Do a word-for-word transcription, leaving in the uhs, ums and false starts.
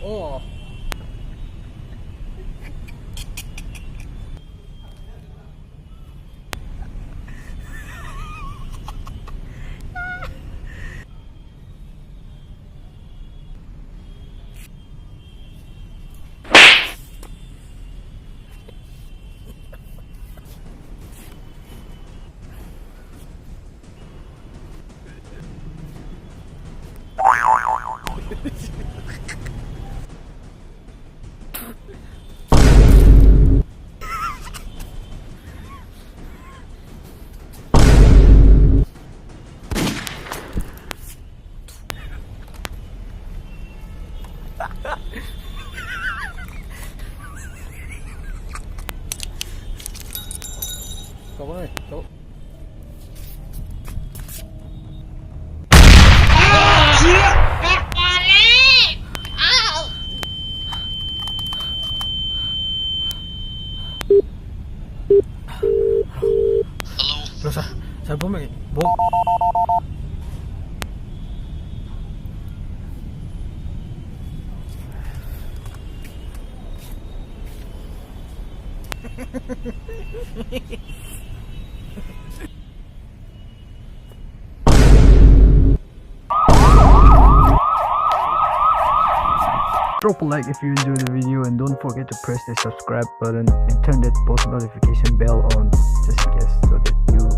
ꯑꯣ꯫ ꯀꯃꯥꯏ ꯇꯧ? Hello, sir. Sir, ꯕꯣꯝ ꯂꯩ꯫ Bomb. Drop a like if you enjoyed the video and don't forget to press the subscribe button and turn that post notification bell on just in case so that you